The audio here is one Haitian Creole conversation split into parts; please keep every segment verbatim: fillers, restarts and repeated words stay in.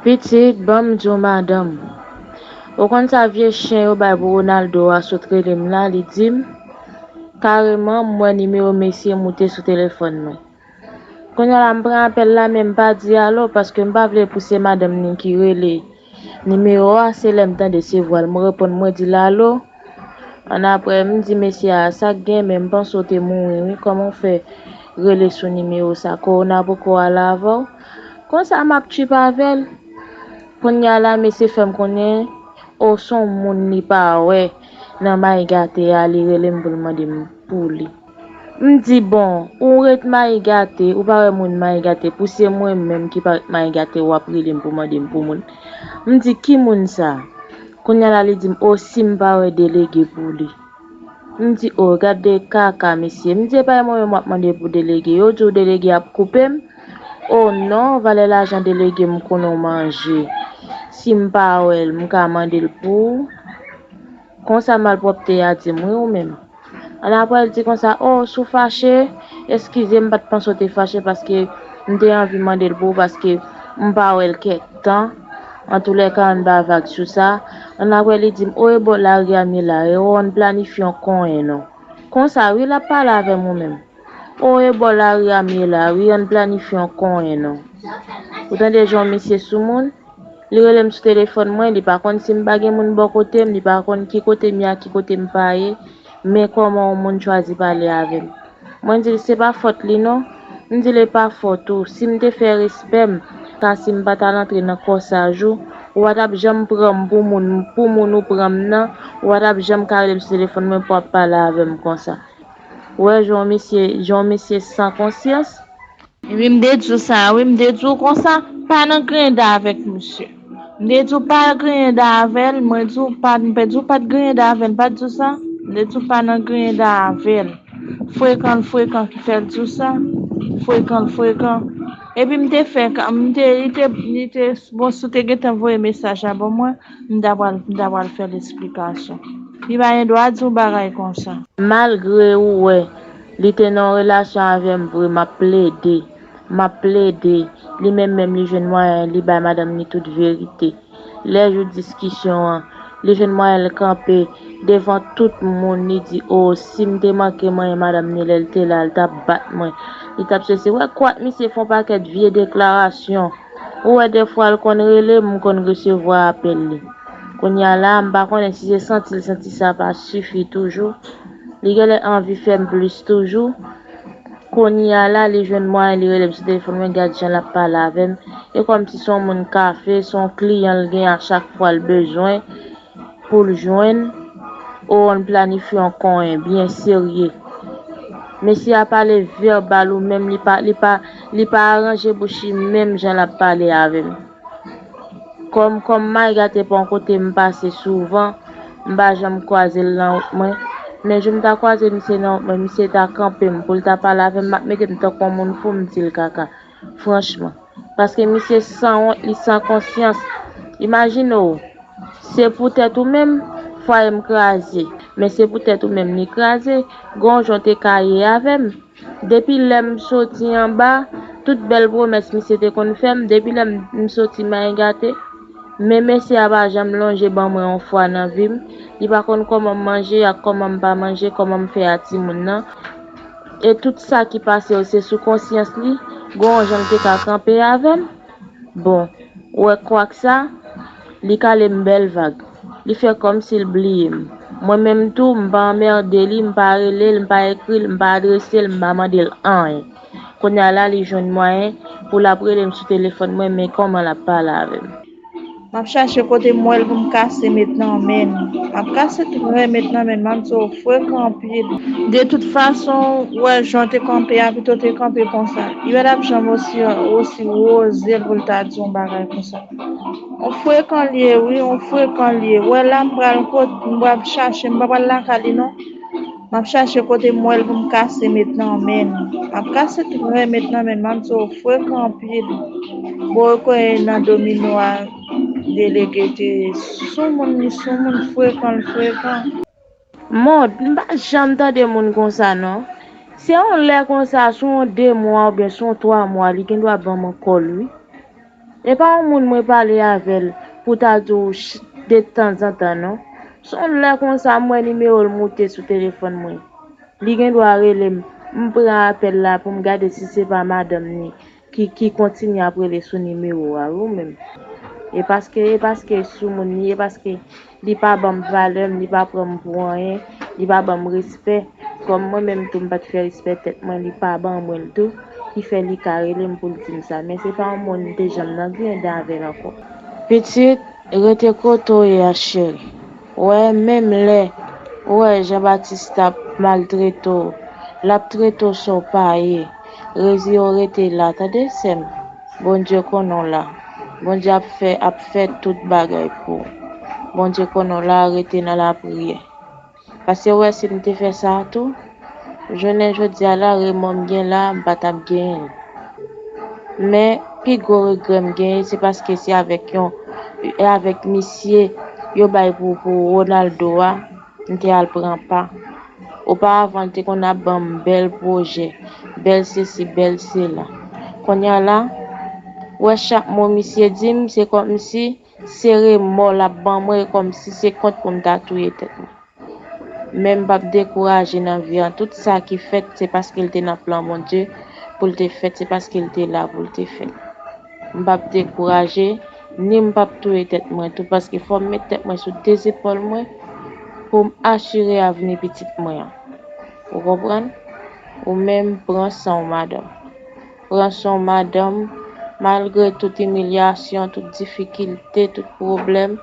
Pitit, ban m di w madanm. Ou konn sa vye chen yo bay pou Ronaldo a sot rele m la, li di m kareman m wè nimewo mesye moute sou telefòn mwen. Kounye a la, m pran apèl la, men m pa di alo, paske m pa vle pou se madanm ni ki rele nimewo a, se lè m tande se vwa l, m reponn, mwen di l alo. Annapre, m di mesye a, sa k gen, men m panse w te mouri, wi, kòman w fè rele sou nimewo sa, kowona poko ale avè w? Konsa, m ap tchip avè l. Kounye a la, mesye fè m konnen, o, se yon moun li pa wè nan may gate a, li rele m pou l mande m pou li. M di, bon, ou ret may gate, ou pa wè moun may gate, pou se mwen menm ki pa ret may gate, w ap rele m pou mande m pou moun. M di, ki moun sa? Kounye a la, li di m, o, si m pa wè delege pou li. M di, o, gade kaka, mesye. M di, e pa mwen menm w ap mande pou delege. Yo di w delege ap koupe m. O non, valè lajan delege m konnen w manje. Si m pa wè l, m ka mande l pou ou. Konsa malpwòpte a di m, wi, ou menm. Annapre, l di konsa, o, si w fache, eskize m, m pa t panse w te fache paske m te anvi mande l pou ou paske m pa wè l kèk tan. Antoulèka, ann ba vag sou sa. Annapre, li di m, o, e bò lari a m ye la, e o, ann planifye yon konyen non. Konsa, wi, l ap pale avè m ou menm. O, e bò lari a m ye la, wi, ann planifye yon konyen non. Ou tande jan yon misye sou moun? Li rele m sou telefòn mwen, li pa konn si m pa gen moun bò kote m, li pa konn ki kote m ye ak ki kote m pa ye, men kòman yon moun chwazi pale avè m. Mwen di l se pa fòt li non, m di l e pa fòt ou, si m te fè respè m, ka si m pa t al antre nan kòsaj ou, ou pa t ap janm pran m pou moun, pou moun ou pran m nan, ou pa t ap janm ka rele m sou telefòn mwen pou w ap pale avè m konsa. Ou wè jan yon mesye, jan yon mesye san konsyans. Wi, m te di w sa, wi, m te di w konsa, pa nan griyen da avèk misye. M te di w pa griyen da avè l, mwen di w pa, m te di w pa t griyen da avè l, m pa t di w sa? M te di w pa nan griyen da avè l. Frekan l frekan ki fè l di w sa. Frekan l frekan. Epi m te fè, m te, li te, li te, bon, si w te gentan voye mesaj la ban mwen, m ta pral, m ta pral fè l esplikasyon. Li pa gen dwa di w bagay konsa. Malgre ou wè, li te nan yon relasyon avè m vre, m ap plede, m ap plede. Li menm menm, li jwenn mwayen, li bay madanm ni tout verite. Lè jou diskisyon an, li jwenn mwayen l kanpe devan tout moun, li di, o, si m te manke manyen madanm ni lè l te la, l t ap bat mwen. Li t ap sesi. Wè kwak misye fè yon pakèt vye deklarasyon. Ou wè, dèfwa l konn rele m, m konn resevwa apèl li. Kounye a la, m pa konnen si se santi l santi sa pa sifi toujou. Li genlè anvi fè m plis toujou. Kounye a la, li jwenn mwayen, li rele m sou telefòn mwen, gad jan l ap pale avè m. E kòmsi se yon moun kafe, se yon kliyan l gen a chak fwa l bezwen pou l jwenn, o, ann planifye yon konyen byen serye. Mesye a pale vèbal ou menm, li pa, li pa, li pa aranje bouch li menm jan l ap pale avè m. Kòm, kòm Mayga te pa yon kote m pase souvan, m pa janm kwaze l nan wout mwen. Men jou m ta kwaze misye nan wout mwen, misye ta kanpe m pou l ta pale avè m, m ap mete m tankou yon moun fou, m di l kaka. Franchman. Paske misye sanwont, li san konsyans. Imajine w, se poutèt ou menm, fwaye m kraze. Men se poutèt ou menm li kraze, gon jan w te ka ye avè m. Depi lè m soti anba, tout bèl pwomès misye te konn fè m, depi lè m, m soti Mayga te, men mesye a pa janm lonje ban mwen yon fwa nan vi m. Li pa konn kòman m manje ak kòman m pa manje, kòman m fè a timoun nan. E tout sa ki pase yo se sou konsyans li, gon yon jan l te ka kanpe avè m. Bon, ou wè kwak sa, li kale m bèl vag. Li fè kòmsi l bliye m. Mwen menm tou, m pa anmède li, m pa rele l, m pa ekri l, m pa adrese l, m pa mande l anyen. Kounye a la, li jwenn mwayen pou l ap rele m sou telefòn mwen, men kòman l ap pale avè m. M ap chache kote m wè l pou m kase met nan men l. M ap kase trè met nan men l, m ap di w frekan anpil. De tout fason, w wè jan w te kanpe a, pito w te kanpe konsa. Yo pa t ap janm osi, osi woze l pou l ta di yon bagay konsa. On frekan l ye, wi, on frekan l ye. W wè la, m pral kot, m pral chache, m pa pral lakay li non. M ap chache kote m wè l pou m kase met nan men l. M ap kase trè met nan men l, m ap di w frekan anpil. Bon, ou kwè nan domino a, delege te sou moun, li sou moun, frekan l frekan. Mond, m pa janm tande moun konsa non. Se yon lè konsa, sou yon de mwa oubyen sou yon twa mwa, li gen dwa ban m ankò l wi. E pa yon moun mwen pale avè l pou ta di w detanzantan non. Se yon lè konsa m wè nimewo l moute sou telefòn mwen. Li gen dwa rele m. M pran apèl la pou m gade si se pa madanm ni ki, ki kontinye ap rele sou nimewo a wi ou menm. E paske, e paske sou moun li, e paske li pa ban m valè m, li pa pran m pou anyen, li pa ban m respè. Kòm mwen menm tou m pa t fè respè tèt mwen, li pa ban mwen l tou, ki fè li ka rele m pou l di m sa. Men se pa yon moun m te janm nan gen dan avè l ankò. Pitit, rete kote w ye a cheri. Ou wè, menm lè ou wè Jean Baptiste ap maltrete w, l ap trete w sa w pa ye, reziye w rete la, tande sè m. Bondye konnen w la. Bondye ap fè, ap fè tout bagay pou ou. Bondye konnen w la, rete nan lapriyè. Paske ou wè si m te fè sa a tou, jounen jodi a la, remò m gen la, m pa t ap genyen l. Men, pi gwo regrè m genyen, se paske se avèk yon, e avèk misye yo bay pou, pou Ronaldo a, m te al pran pa. Oparavan, l te konn ap ban m bèl pwojè, bèl sesi, bèl sela. Kounye a la, ou wè chak mo misye di m, se kòmsi se remò l ap ban mwen, e kòmsi se kont pou m ta touye tèt mwen. Men m p ap dekouraje nan vi an. Tout sa ki fèt, se paske l te nan plan Bondye pou l te fèt, se paske l te la pou l te fèt. M p ap dekouraje, ni m p ap touye tèt mwen tou, paske fò m met tèt mwen sou de zepòl mwen pou m asire avni pitit mwen an. Ou konprann? Ou menm, pran san w, madanm. Pran san w, madanm, malgre tout imilyasyon, tout difikilte, tout pwoblèm,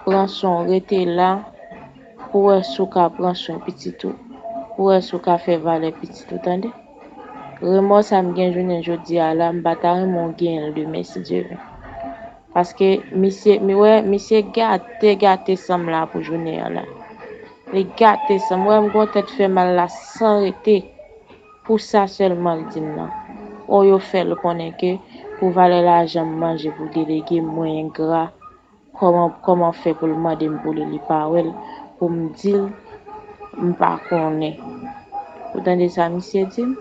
pran san w, rete la pou w wè si w ka pran swen pitit ou, pou w wè si w ka fè valè pitit ou, tande. Remò sa m gen jounen jodi a la, m pa ta renmen w genyen l demen, si Dye vle. Paske misye, mi wè, misye gate, gate san m la pou jounen an la. Li gate san m. Wè m gon tèt fè mal la san rete. Pou sa sèlman l di m nan. O yo fè l konnen ke pou valè lajan m manje pou delege, mwen engra. Kòman, kòman fè pou l mande m pou li, li pa wè l, pou m di l, m pa konnen. Ou tande sa misye di m?